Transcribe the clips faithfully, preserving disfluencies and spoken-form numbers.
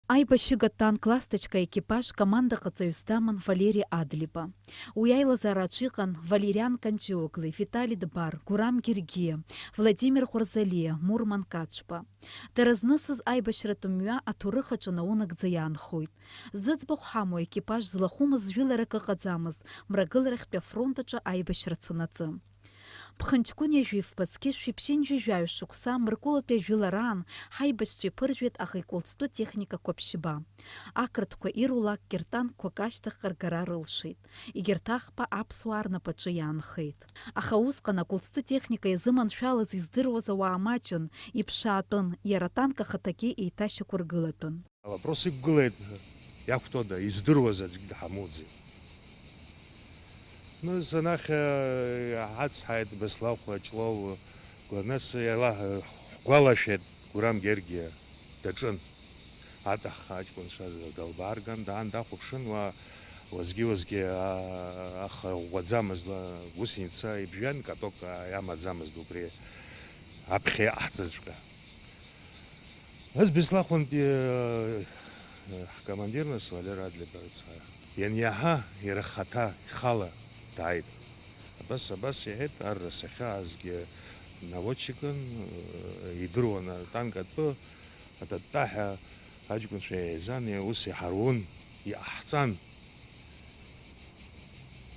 Аибашьыга танк Ласточка аекипаж командаҟаҵаҩыс даман Валери Адлиба. Уи аилазаараҿы иҟан Валериан Канчиоглы, Витали Дбар, Гурам Гергиа, Владимир Хәарзалиа, Мурман Кацәба. Дара знысыз аибашьратә мҩа аҭоурых аҿы наунагӡа иаанхоит. Зыӡбахә ҳамоу аекипаж злахәымыз жәыларак ыҟаӡамызт, мрагыларахьтәи афронт аҿы аибашьра цанаҵы. Ԥхынҷкәын ҩажәи фба зқьышәи ԥшьынҩажәи жәаҩа шықәса мыркәылатәи ажәылараан ҳаибашьцәа иԥыржәеит аӷа икәылҵтәы техникақәа ԥшьба. Ақырҭқәа ирулакгьы ртанкқәак ашьҭахьҟа ргара рылшеит. Егьырҭ аӷба аԥсуаа рнапаҿы иаанхеит. Аха усҟан акәылҵтәы техника иазыманшәалаз издыруаз ауаа маҷын, иԥшаатәын, иара атанк ахаҭагьы еиҭашьақәыргылатәын. Авопрос иқәгылеит, иақәтәода, издыруаз аӡәгьы ҳамоуӡеит. Нас анахь, э, ҳацҳаит Беслахә Ҷлоу, нас иала-, ҳгәалашәеит Гурам Гергиа даҿын. Аҭахха аҷкәынцәа далбаарган, даан дахәаԥшын, уа уазгьы-уазгьы, а, аха ӷәӷәаӡамызт, ла-, гусеница ибжәан, каток, а, иамаӡамызт убри. Аԥхьа иҟаҳҵаҵәҟьа. Нас Беслахәынтәи, э, ҳкомандир нас Валера Адлеиба рыцҳа. Ианиаҳа, иара хаҭа, ихала дааит. Абас, абас иҳәеит, арра сахьаазгьы наводчикын, э, идыруан атанк атәы, ататтаҳәа аҷкәынцәа еизан, ус иҳаруун, иҟаҳҵан.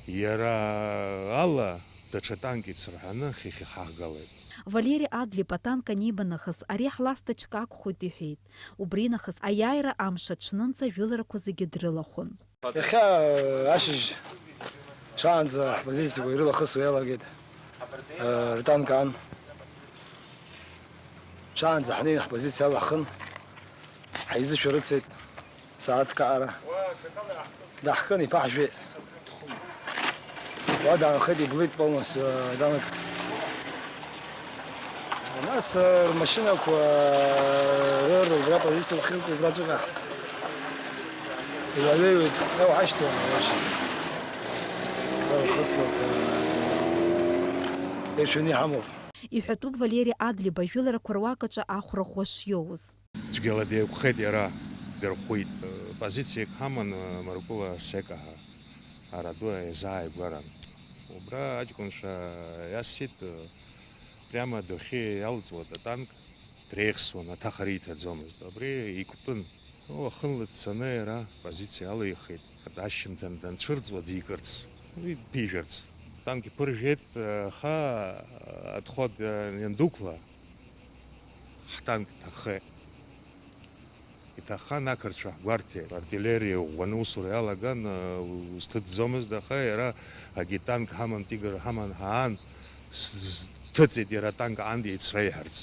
Иара ала даҽа танк ицырҳәаны хыхь иҳаҳгалеит. Валери Адлиба атанк аниба нахыс, ари ҳласточка акәхоит иҳәеит. Убри нахыс аиааира амш аҽнынӡа ажәыларақәа зегьы дрылахәын. Иахьа, э, ашьыжь шаанӡа ҳпозициақәа ирылахысуа иалагеит, э, ртанк аан. Шаанӡа ҳнеин ҳпозициа алаҳхын, ҳаизышәарыцеит. Сааҭк аҟара даҳкын, иԥаҳжәеит. Уа даанхеит, иблит полностью, э, данк. Нас, э, рмашьынақәа, э, рыр, убра позициа уахьықәу, убраҵәҟьа. Илаҩеиуеит, иауҳашьҭуам, иашьҭ. Иаухыслоит, э, иршәаны иҳамоуп. Иҳәатәуп Валери Адлиба ажәыларақәа руакаҿы ахәра ӷәӷәа шиоуз. Цәгьала деиқәхеит иара, дырхәит. Позициак ҳаман, Маркула Сека ҳәа, араду еизааигәаран. Убра аҷкәынцәа иасит, прямо адәахьы иалҵуа атанк дреихсуан, аҭаха риҭаӡомызт. Абри икәтәын. Уахынла дцаны иара позициа алихит. Ашьжьымҭан данцәырҵуа дикырц, уи дԥижәарц. Атанк иԥыржәеит, аха отход иандәықәла, ҳтанк ҭаххеит. Иҭаххан ақырҭцәа ҳгәарҭеит. Артиллериа ӷәӷәаны усура иалаган, узҭыҵӡомызт, аха иара агьы танк ҳаман, тигр ҳаман ҳаан, с-, с-, дҭыҵит иара атанк аан деицреиҳарц.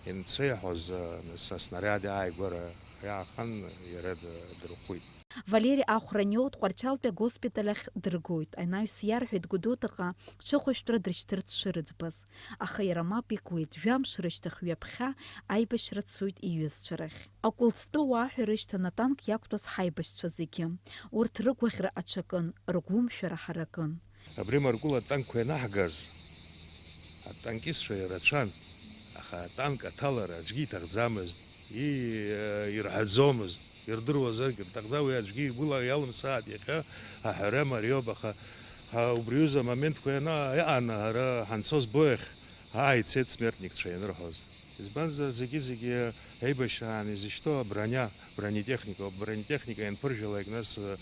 Ианцреиҳәоз, нас аснариад ааигәара иаахан, иара д-, дырхәит. Валери ахәра аниоу Тҟәарчалтәи агоспиталь ахь дыргоит. Анаҩс иарҳәеит Гәдоуҭаҟа ҽыхәышәтәра дрышьҭырц шырыӡбаз. Аха иара мап икуеит, жәамш рышьҭахь ҩаԥхьа аибашьра цоит иҩызцәа рахь. Акәылӡтәы уаа ҳәа рышьҭан атанк иақәтәаз ҳаибашьцәа зегьы. Урҭ рыгәаӷьра аҽакын, ргәымшәара ҳаракын. Абри Маркула атанкқәа ианаҳгаз, атанкистцәа ирацәан, аха атанк аҭалара аӡәгьы иҭахӡамызт, и-, ирҳәаӡомызт, ирдыруазаргьы рҭахӡам, уи аӡәгьы игәыла иалымсааит иахьа аҳәара мариоуп, аха ҳа убри аҩыза амоментқәа иана-, иааны ҳара ҳанцоз боиахь, ааи, ицеит смертникцәа ианырҳәоз. Избанзар, зегьы-зегьы еибашьраан изышьҭоу аброниа, бронетехникоуп, бронетехника ианԥыржәалак, нас, э,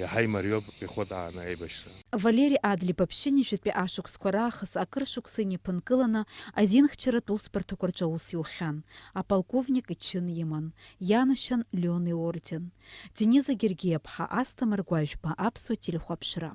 иаҳа имариоуп ихәытааны аибашьра. Валери Адлиба ԥшьынҩажәатәи ашықәсқәа раахыс акыр шықәса инаԥынкыланы азинхьчаратә усбарҭақәа рҿы аус иухьан, аполковник ичын иман, ианашьан Леон иорден. Дениза Гергиаԥҳа, Асҭамыр Гәажәба, Аԥсуа телехәаԥшра.